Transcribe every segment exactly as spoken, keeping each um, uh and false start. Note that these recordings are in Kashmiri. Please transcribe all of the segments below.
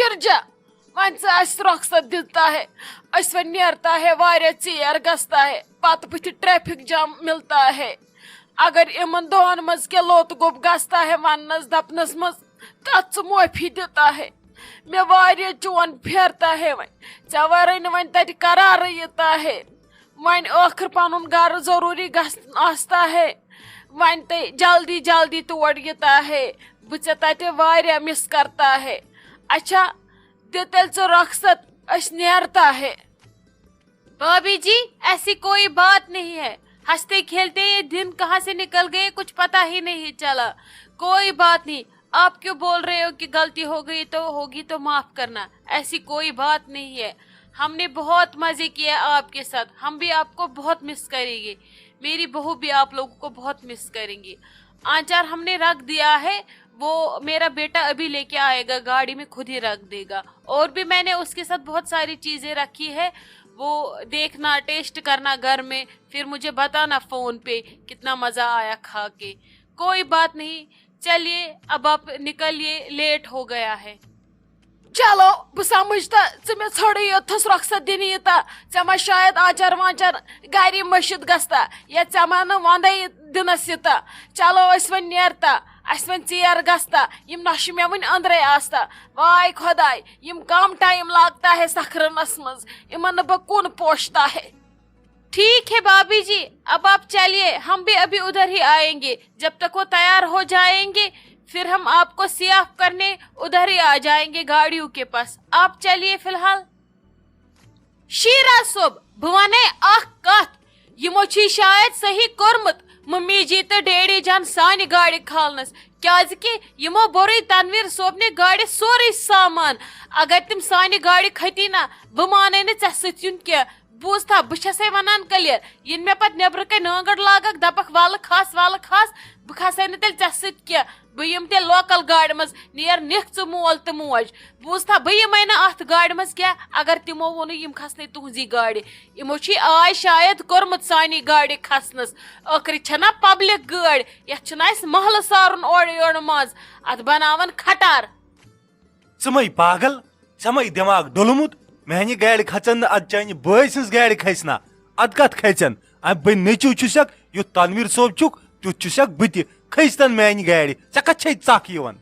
پھر جا، وۄنۍ ژٕ اَسہِ رۄخصت دِتا ہے، أسۍ وۄنۍ نیرتا ہے، واریاہ ژیر گژھتا ہے، پتہٕ بٕتھِ ٹریفک جام ملتا ہے۔ اگر یِمن دۄہن منٛز کینٛہہ لوٚت گوٚب گژھتا ہے وننس دپنس منٛز، تتھ ژٕ معٲفی دِتا ہے۔ مےٚ واریاہ چون پھیرتا ہے وۄنۍ، ژےٚ ورٲے نہٕ وۄنۍ تتہِ قرارٕے یِتا ہے۔ وۄنۍ ٲخٕر پنُن گرٕ ضروٗری گژھ آستا ہے، وۄنۍ تہِ جلدی جلدی تور یِتا ہے۔ بہٕ ژےٚ تتہِ واریاہ مِس کرتا ہے۔ اچھا، دِ تیٚلہِ ژٕ رۄخصت، أسۍ نیرتا ہے۔ بھابھی جی، ایسی کوئی بات نہیں ہے۔ ہنستے کھیلتے یہ دن کہاں سے نکل گئے، کچھ پتا ہی نہیں چلا۔ کوئی بات نہیں، آپ کیوں بول رہے ہو کہ غلطی ہو گئی تو ہوگی تو معاف کرنا، ایسی کوئی بات نہیں ہے۔ ہم نے بہت مزے کیے آپ کے ساتھ، ہم بھی آپ کو بہت مس کریں گے۔ میری بہو بھی آپ لوگوں کو بہت مس کریں گی۔ آنچار ہم نے رکھ دیا ہے، وہ میرا بیٹا ابھی لیکے آئے گا، گاڑی میں خود ہی رکھ دے گا۔ اور بھی میں نے اس کے ساتھ بہت ساری چیزیں رکھی ہے، وہ دیکھنا، ٹیسٹ کرنا گھر میں، پھر مجھے بتانا فون پہ کتنا مزہ آیا کھا کے۔ کوئی بات نہیں، چلیے اب آپ نکلیے، لیٹ ہو گیا ہے۔ چلو، بہٕ سمجھ تہٕ ژٕ مےٚ ژھٲرٕے یوٚتتھَس رۄخصت دِنہِ یہِ تہٕ ژےٚ ما شاید آنچار وانچار گری مٔشِتھ گژھتا، یا ژےٚ ما نہٕ وَندَے دِنَس یہِ تہٕ۔ چلو، أسۍ وۄنۍ نیرتا، اَسہِ وۄنۍ ژیر گژھتا، یِم نۄشہِ مےٚ وٕنہِ أنٛدرَے آستا۔ واے خۄداے، یِم کم ٹائم لاگتا ہے سکھرنَس منٛز، یِمَن نہٕ بہٕ کُن پوشتا ہے۔ ٹھیک ہے بھابھی جی، اب آپ چلیے، ہم بھی ابھی ادھر ہی آئیں گے۔ جب تک وہ تیار ہو جائیں گے، پھر ہم آپ کو سی آف کرنے ادھر ہی آ جائیں گے گاڑیوں کے پاس۔ آپ چلیے فی الحال۔ شیرا صٲب، بہٕ وَنے اکھ کتھ، یِمو چھی شاید صحیح کوٚرمُت ممی جی تہٕ ڈیڈی جان سانہِ گاڑِ کھالنس، کیازِ کہِ یِمو بوٚرُے تنویر صٲبنہِ گاڑِ سورُے سامان۔ اگر تِم سانہِ گاڑِ کھٔتی نا، بہٕ مانے نہٕ ژےٚ سۭتۍ یُن کینٛہہ۔ بوٗزتھا، بہٕ چھسے ونان کلیر، یِنہٕ مےٚ پتہٕ نیبرٕ کنۍ نانگڑ لاگکھ، دپکھ ولہٕ کھس، ولہٕ کھس، بہٕ کھسے نہٕ تیٚلہِ ژےٚ سۭتۍ کینٛہہ۔ بہٕ یِمہٕ تیٚلہِ لوکل گاڑِ منٛز، نیر نِکھ ژٕ مول تہٕ موج۔ بوٗزتھا، بہٕ یِمے نہٕ اتھ گاڑِ منٛز کینٛہہ، اگر تِمو ووٚنُے یِم کھسنے تُہنٛزی گاڑِ۔ یِمو چھُے آے شاید کوٚرمُت سانی گاڑِ کھسنس۔ ٲخرٕ چھنا پبلک گٲڑۍ، یتھ چھُنہٕ اسہِ محلہٕ سارُن اورٕ یورٕ منٛز، اتھ بناون کھٹار۔ ژٕ مَے پاگل، ژےٚ مَے دٮ۪ماغ ڈوٚلمُت؟ میانہِ گاڑِ کھژن نہٕ، ادٕ چانہِ بٲے سٕنٛز گاڑِ کھژِ نا؟ ادٕ کتھ کھژن؟ ادٕ بہٕ نیٚچو چھُسکھ، یُتھ تنویر صٲب چھُکھ، تیُتھ چھُسکھ بہٕ تہِ۔ کھٔسۍتن میانہِ گاڑِ، ژےٚ کتھ چھے ژکھ یِوان؟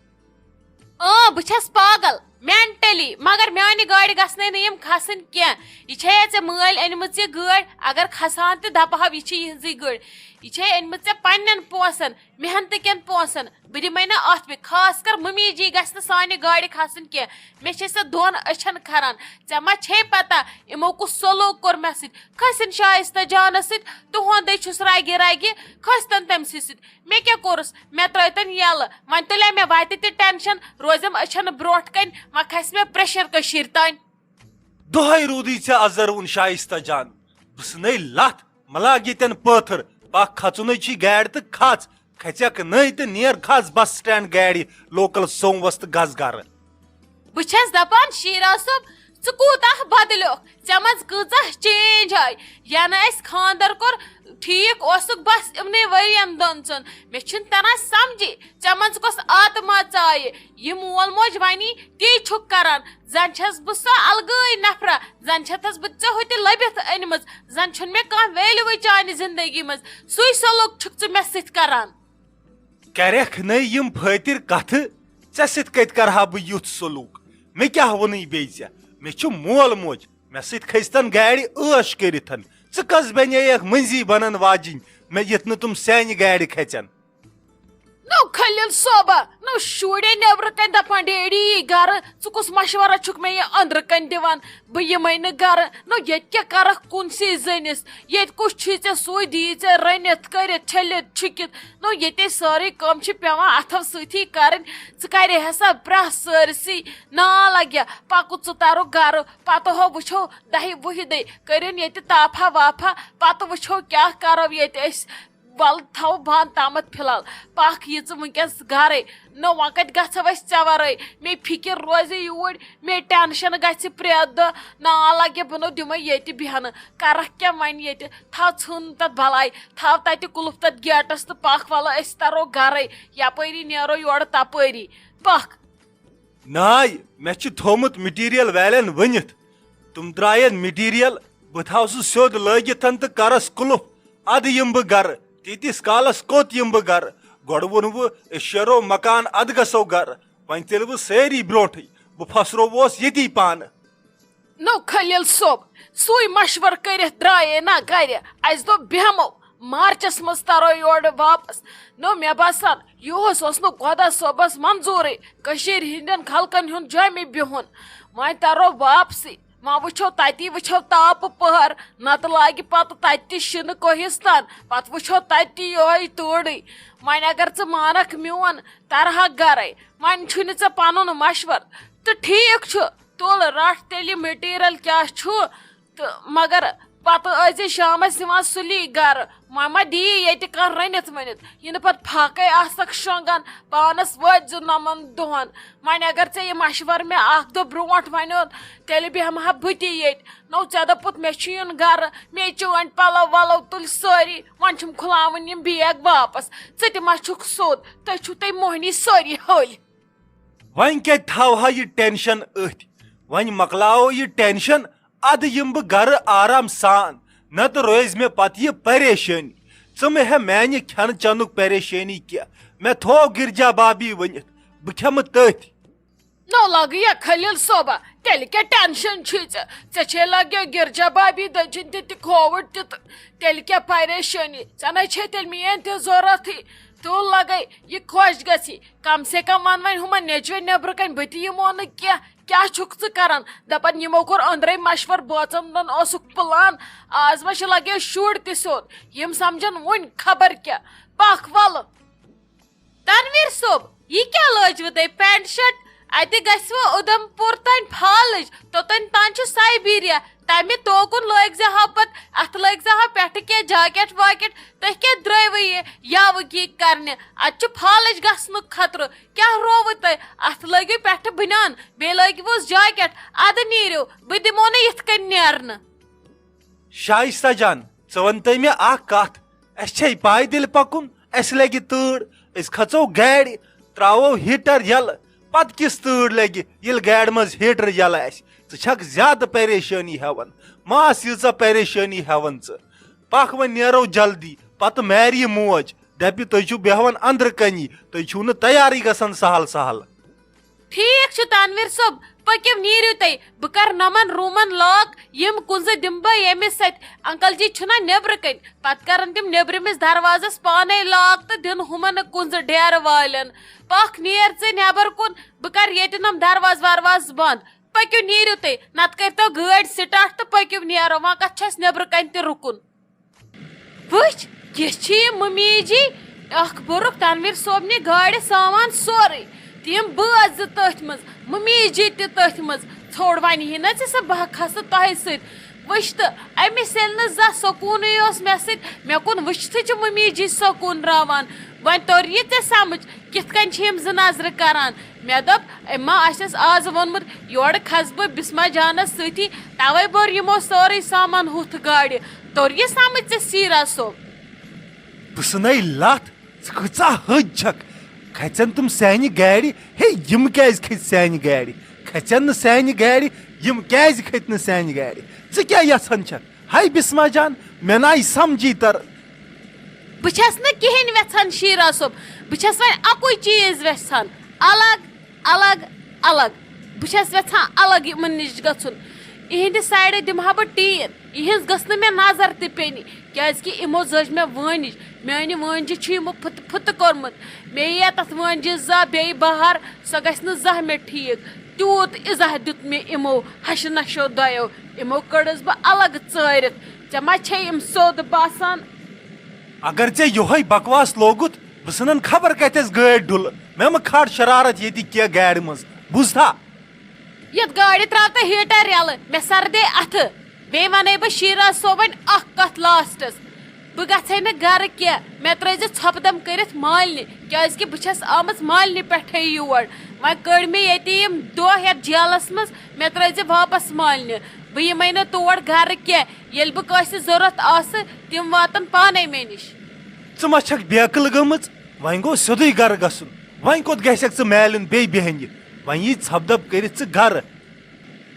اۭں، بہٕ چھَس پاگل، مینٹلی، مگر میانہِ گاڑِ گژھنَے نہٕ یِم کھسٕنۍ کینٛہہ۔ یہِ چھےٚ ژےٚ مٲلۍ أنمٕژ یہِ گٲڑۍ، اگر کھسہٕ ہن تہِ دپہٕ ہاو، یہِ چھِ یِہنٛزٕے گٲڑۍ۔ یہِ چھےٚ أنمٕژ ژےٚ پننٮ۪ن پونٛسن، محنتہٕ کٮ۪ن پونٛسن۔ بہٕ دِمے نہٕ اتھ بیٚیہِ، خاص کر ممی جی گژھِ نہٕ سانہِ گاڑِ کھسٕنۍ کینٛہہ۔ مےٚ چھے سۄ دۄن أچھن کھران۔ ژےٚ ما چھے پتہ یِمو کُس سلوک کوٚر مےٚ سۭتۍ؟ کھٔسِن شایستہ جانس سۭتۍ، تُہُنٛدے چھُس رگہِ رگہِ، کھٔسۍتن تٔمۍ سٕے سۭتۍ۔ مےٚ کیٛاہ کوٚرُس؟ مےٚ ترٛٲوتن یَلہٕ۔ وۄنۍ تُلے مےٚ وتہِ تہِ ٹینشن، روزٮ۪م أچھن برونٛٹھ کنۍ، وۄنۍ کھسہِ مےٚ پریشر کٔشیٖرِ تانۍ۔ دۄہے روٗدٕے ژےٚ ازروُن شایستہ جان۔ بہٕ ژھٕنے لتھ، مہ لاگ ییٚتٮ۪ن پٲتھٕر۔ پکھ، کھژُنے چھی گاڑِ تہٕ کھژ۔ کھژٮ۪کھ نٔے تہٕ نیر کھس بس سٹینڈ گاڑِ، لوکل سوموس تہٕ گس گرٕ۔ بہٕ چھَس دَپان، شیرا صٲب، ژٕ کوٗتاہ بدلیوکھ، ژےٚ منٛز کۭژاہ چینج آیہِ۔ ینہٕ اَسہِ خانٛدر کوٚر، ٹھیٖک اوسُکھ بس یِمنٕے ؤرین دۄن ژۄن۔ مےٚ چھُنہٕ تران سمجھی، ژےٚ منٛز کۄس آتما ژایہِ۔ یہِ مول موج ونی، تی چھُکھ کران۔ زن چھَس بہٕ سۄ الگٕے نفرہ، زن چھتس بہٕ ژےٚ ہُتہِ لٔبِتھ أنمٕژ، زن چھُنہٕ مےٚ کانٛہہ ویلیوٕے چانہِ زندگی منٛز۔ سُے سلوک چھُکھ ژٕ مےٚ سۭتۍ کران۔ کرکھ نے یم فٲطر کتھٕ، ژےٚ سۭتۍ کتہِ کرٕ ہا بہٕ یُتھ سلوک؟ مےٚ کیٛاہ ووٚنُے بیٚیہِ ژےٚ؟ مےٚ چھُ مول موج، مےٚ سۭتۍ کھٔسۍتن گاڑِ عٲش کٔرِتھ۔ ژٕ کس بنے اکھ مٔنزی بنن واجِنۍ، مےٚ یِتھ نہٕ تِم سانہِ گاڑِ کھژن؟ نو خلیل صٲبہ، نو شُرۍ نیبرٕ کنۍ دپان، ڈیڈی یی گرٕ، ژٕ کُس مشورہ چھُکھ مےٚ یہِ أنٛدرٕ کنۍ دِوان؟ بہٕ یِمے نہٕ گرٕ۔ نو ییٚتہِ کیٛاہ کرکھ کُنسٕے زٔنِس؟ ییٚتہِ کُس چھُے ژےٚ سُے دِیی ژےٚ رٔنِتھ، کٔرِتھ، چھٔلِتھ، چھُکِتھ؟ نو ییٚتے سٲرٕے کٲم چھِ پٮ۪وان اتھو سۭتی کرٕنۍ۔ ژٕ کرے ہسا پرٛٮ۪تھ سٲرسٕے نا لگیا۔ پکو ژٕ ترو گرٕ، پتہٕ ہو وٕچھو دہہِ وُہہِ دے، کٔرِن ییٚتہِ تاپھا واپھا، پتہٕ وٕچھو کیٛاہ کرو ییٚتہِ أسۍ۔ ول تھاو بہن تامتھ فی الحال۔ پکھ یہِ ژٕ وٕنکیٚس گرے۔ نہ وۄنۍ کتہِ گژھو أسۍ ژےٚ ورٲے؟ مے فکر روزِ یوٗرۍ، مے ٹینشن گژھِ پرٛٮ۪تھ دۄہ۔ نا لگہِ بہٕ نو دِمے ییٚتہِ بیہنہٕ۔ کرکھ کیٛاہ وۄنۍ ییٚتہِ؟ تھاو ژھٕن تتھ بلاے، تھاو تتہِ کُلُف تتھ گیٹس تہٕ پکھ، ولہٕ أسۍ ترو گرے۔ یپٲری نیرو یورٕ تپٲری۔ پکھ۔ ناے، مےٚ چھُ تھوٚومُت مٹیریل والٮ۪ن ؤنِتھ۔ تِم ترٛایَن مٹیریل، بہٕ تھاوٕ سُہ سیوٚد لٲگِتھ تہٕ کَرَس قُلُف۔ اَدٕ یِمہٕ بہٕ گَرٕ۔ تیٖتِس کالَس کوٚت یِمہٕ بہٕ گَرٕ؟ گۄڈٕ ووٚنوٕ، أسۍ شیرو مکان، اَدٕ گژھو گَرٕ۔ وۄنۍ تیٚلہِ وٕ سٲری برونٛٹھٕے۔ بہٕ پھسرووس ییٚتی پانہٕ۔ نو خلیل صٲب، سُے مشور کٔرِتھ درٛایے نا گرِ۔ اَسہِ دوٚپ بیٚہمو، مارچس منٛز ترو یورٕ واپس۔ نو مےٚ باسان، یِہُس اوس نہٕ خۄدا صٲبس منظوٗرٕے کٔشیٖرِ ہٕنٛدٮ۪ن خلقن ہُنٛد جامہِ بِہُن۔ وۄنۍ ترو واپسٕے، وۄنۍ وٕچھو تتی، وٕچھو تاپہٕ پٔہر، نتہٕ لاگہِ پتہٕ تتہِ تہِ شِنہٕ کوہستان، پتہٕ وٕچھو تتہِ تہِ یِہوٚے تۭرٕے۔ وۄنۍ اگر ژٕ مانکھ میون، ترہکھ گرے۔ وۄنۍ چھُنہٕ ژےٚ پنُن مشور۔ تہٕ ٹھیٖک چھُ، تُل رٹھ تیٚلہِ یہِ مٹیریل کیٛاہ چھُ۔ تہٕ مگر پتہٕ ٲسۍ زِ شامس یِوان سُلی گرٕ۔ وۄنۍ ما دِیی ییٚتہِ کانٛہہ رٔنِتھ ؤنِتھ؟ یہِ نہٕ پتہٕ فاقے آسکھ شۄنٛگان، پانس وٲتۍ زِ نۄمن دۄہن۔ وۄنۍ اگر ژےٚ یہِ مشورٕ مےٚ اکھ دۄہ برونٛٹھ ونیوت، تیٚلہِ بیٚہمہٕ ہا بہٕ تہِ ییٚتہِ۔ نو، ژےٚ دوٚپُتھ مےٚ چھُ یُن گرٕ، مےٚ چٲنۍ پلو ولو تُلۍ سٲری، وۄنۍ چھِم کھُلاوٕنۍ یِم بیگ واپس۔ ژٕ تہِ ما چھُکھ سیوٚد؟ تُہۍ چھِو تُہۍ موہنی سٲری ۂلۍ۔ وۄنۍ کیٛاہ تھاوہا یہِ ٹینشن أتھۍ؟ وۄنۍ مۄکلاوو یہِ ٹینشن، ادٕ یِمہٕ بہٕ گرٕ آرام سان، نتہٕ روزِ مےٚ پتہٕ یہِ پریشٲنی۔ ژٕ مہٕ ہےٚ میانہِ کھٮ۪نہٕ چٮ۪نُک پریشٲنی کینٛہہ، مےٚ تھوو گرجا بابی ؤنِتھ، بہٕ کھٮ۪مہٕ تٔتھۍ۔ نو لگہٕ یا خلیل صٲبہ، تیٚلہِ کیٛاہ ٹینشن چھُے ژےٚ؟ ژےٚ چھے لگیو گرجا بابی دٔچھِنۍ تہِ تہِ کھووُر تہِ تہٕ تیٚلہِ کیٛاہ پریشٲنی؟ ژےٚ نے چھے تیٚلہِ میٲنۍ تہِ ضروٗرتھٕے۔ تُل لگے، یہِ خۄش گژھی۔ کم سے کم ون وۄنۍ ہُمن نیچوٮ۪ن نیبرٕ کنۍ، بہٕ تہِ یِمو نہٕ کینٛہہ۔ کیٛاہ چھُکھ ژٕ کران؟ دپان یِمو کوٚر أنٛدرے مشور، بٲژن دۄن اوسُکھ پلان۔ آز ما چھِ لگے شُرۍ تہِ سیوٚد، یِم سمجھن وُنہِ خبر کیٛاہ۔ پکھ ولہٕ۔ تنویر صٲب، یہِ کیٛاہ لٲجوٕ تۄہہِ پینٹ شٲٹ؟ اتہِ گژھِ وۄنۍ اُدھمپور تام فالٕج، توٚتام تام چھُ سایبیریا۔ تمہِ توکُن لٲگۍ زِ ہا پتہٕ، اتھ لٲگۍ زِ ہا پٮ۪ٹھٕ کینٛہہ جاکیٹ واکیٹ۔ تُہۍ کیٛاہ درٛٲیوٕ یہِ یاوٕ گی کرنہِ؟ اتہِ چھُ فالٕج گژھنُک خطرٕ۔ کیٛاہ رووٕ تۄہہِ؟ اتھ لٲگِو پٮ۪ٹھٕ بنیان، بیٚیہِ لٲگِوس جاکیٹ۔ ادٕ نیٖرِو، بہٕ دِمو نہٕ یِتھ کٔنۍ نیرنہٕ۔ شایستہ جان، ژٕ وَن تہٕ مےٚ اکھ کتھ، اَسہِ چھے پایدٔلۍ پکُن، اَسہِ لگہِ تۭر، أسۍ کھژو گاڑِ، تراوو ہیٹر یلہٕ، پتہٕ کِس تۭر لگہِ، ییٚلہِ گاڑِ منٛز ہیٹر یلہٕ آسہِ؟ ژٕ چھکھ زیادٕ پریشٲنی ہٮ۪وان، ما آس ییٖژاہ پریشٲنی ہٮ۪وان ژٕ؟ پکھ وۄنۍ نیرو جلدی، پتہٕ ماری موج، دپہِ تُہۍ چھِو بیہوان أنٛدرٕ کنی، تُہۍ چھِو نہٕ تیارٕے گژھان سہل سہل۔ ٹھیک چھُ تنویر صٲب، پٔکِو نیٖرِو تُہۍ، بہٕ کرٕ نۄمن روٗمن لاک، یِم کُنزٕ دِمہٕ بہٕ ییٚمِس سۭتۍ۔ انکل جی چھُنہ نیبرٕ کنۍ، پتہٕ کرن تِم نیبرِمِس دروازس پانے لاک تہٕ دِن ہُمن کُنزٕ ڈیرٕ والٮ۪ن۔ پکھ نیر ژٕ نیبر کُن، بہٕ کرٕ ییٚتہِ نۄم دروازٕ وروازٕ بند۔ پٔکِو نیٖرِو تُہۍ، نتہٕ کٔرۍتو گٲڑۍ سٹارٹ تہٕ پٔکِو نیرو، وۄنۍ کتھ چھُ اسہِ نیبرٕ کنۍ تہِ رُکُن۔ وٕچھ، کِژھ چھِ یہِ ممی جی، اکھ بوٚرُکھ تنویر صٲبنہِ گاڑِ سامان سورُے، تِم بٲژ زٕ تٔتھۍ منٛز، ممی جی تہِ تٔتھۍ منٛز۔ ژھوٚڑ وۄنۍ یی نہ ژےٚ سۄ، بہٕ ہا کھسہٕ تۄہہِ سۭتۍ۔ وٕچھ تہٕ، أمِس ییٚلہِ نہٕ زانٛہہ سکوٗنٕے اوس مےٚ سۭتۍ، مےٚ کُن وٕچھتھٕے چھِ ممی جی سکوٗن راوان۔ وۄنۍ توٚر یہِ ژےٚ سمجھ، کِتھ کٔنۍ چھِ یِم زٕ نظرٕ کران؟ مےٚ دوٚپ، أمۍ ما آسٮ۪س آز ووٚنمُت، یورٕ کھسہٕ بہٕ بسمہ جانس سۭتی، توے بوٚر یِمو سورُے سامان ہُتھ گاڑِ۔ توٚر یہِ سمجھ ژےٚ سیرا صٲب؟ بہٕ سٕنَے لَتھ، ژٕ کۭژاہ ۂج چھَکھ؟ کھژن تِم سانہِ گاڑِ؟ ہے، یِم کیازِ کھٔتۍ سانہِ گاڑِ؟ کھژن نہٕ سانہِ گاڑِ، یِم کیازِ کھٔتۍ نہٕ سانہِ گاڑِ؟ ژٕ کیٛاہ یژھان چھَکھ؟ ہاے بسمہ جان، مےٚ ناے سمجھی تر۔ بہٕ چھَس نہٕ کِہیٖنۍ وٮ۪ژھان شیرا صٲب، بہٕ چھَس وۄنۍ اَکُے چیٖز وٮ۪ژھان، الگ، الگ، الگ۔ بہٕ چھَس وٮ۪ژھان الگ یِمَن نِش گژھُن۔ یِہِنٛدِ سایڈٕ دِمہٕ ہا بہٕ ٹیٖن، یِہِنٛز گٔژھ نہٕ مےٚ نظر تہِ پیٚنہِ، کیٛازِکہِ یِمو زٔج مےٚ وٲنِج۔ میٛانہِ وٲنجہِ چھُ یِمو پھُتہٕ پھُتہٕ کوٚرمُت۔ مےٚ یِیہِ تَتھ وٲنجہِ زا بیٚیہِ بہار، سۄ گژھِ نہٕ زانٛہہ مےٚ ٹھیٖک۔ تیوٗت اِزاہ دیُت مےٚ یِمو ہَشہِ نَشو دۄیو۔ یِمو کٔڑٕس بہٕ الگ ژٲرِتھ۔ ژےٚ ما چھے یِم سیوٚد باسان؟ اگر ژےٚ یِہوٚے بکواس لوگُتھ، بہٕ ژھٕنن خبر کتٮ۪س گٲڑۍ ڈُلہٕ۔ مےٚ مہٕ کھار شرارت ییٚتہِ کینٛہہ گاڑِ منٛز، بوٗزتھا؟ یتھ گاڑِ تراو تہٕ ہیٹر یلہٕ، مےٚ سردے اتھٕ۔ بیٚیہِ ونَے بہٕ شیرا صٲبن اکھ کتھ لاسٹس، بہٕ گژھے نہٕ گرٕ کینٛہہ، مےٚ ترٲیزِ ژھۄپہٕ دم کٔرِتھ مالنہِ، کیازِ کہِ بہٕ چھس آمٕژ مالنہِ پٮ۪ٹھے یور۔ وۄنۍ کٔڑۍ مےٚ ییٚتہِ یِم دۄہ یتھ جیلس منٛز، مےٚ ترٲیزِ واپس مالنہِ۔ بہٕ یِمے نہٕ تور گرٕ کینٛہہ، ییٚلہِ بہٕ کٲنٛسہِ ضروٗرت آسہٕ، تِم واتن پانے مےٚ نِش۔ ژٕ ما چھکھ بیقل گٔمٕژ؟ وۄنۍ گوٚو سیوٚدُے گرٕ گژھُن۔ وۄنۍ کوٚت گژھکھ ژٕ مالِن بیٚیہِ بیہنہِ؟ وۄنۍ یی ژھۄپہٕ دَب کٔرِتھ ژٕ گَرٕ۔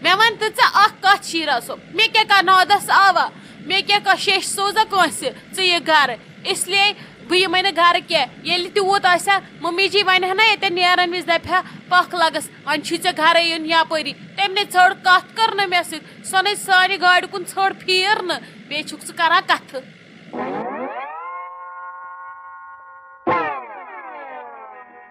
مےٚ وَن تہٕ ژٕ اَکھ کَتھ، شیٖرا صٲب، مےٚ کیٛاہ کَرناو دَس آوا؟ مےٚ کیٛاہ کانٛہہ شیٚش سوزا کٲنٛسہِ ژٕ یہِ گَرٕ؟ اس لیے بہٕ یِمَے نہٕ گَرٕ کینٛہہ۔ ییٚلہِ تیوٗت آسہِ ہا، مٔمی جی وَنہِ ہا نہ ییٚتٮ۪ن نیرَن وِزِ دَپہِ ہا، "پَکھ لَگَس، وۄنۍ چھُے ژےٚ گَرَے یُن یَپٲری۔" تٔمۍ نے ژھٲڑ کَتھ کٔر نہٕ مےٚ سۭتۍ، سۄ نے سانہِ گاڑِ کُن ژھٲڑ پھیٖر نہٕ، بیٚیہِ چھُکھ ژٕ کَران کَتھٕ۔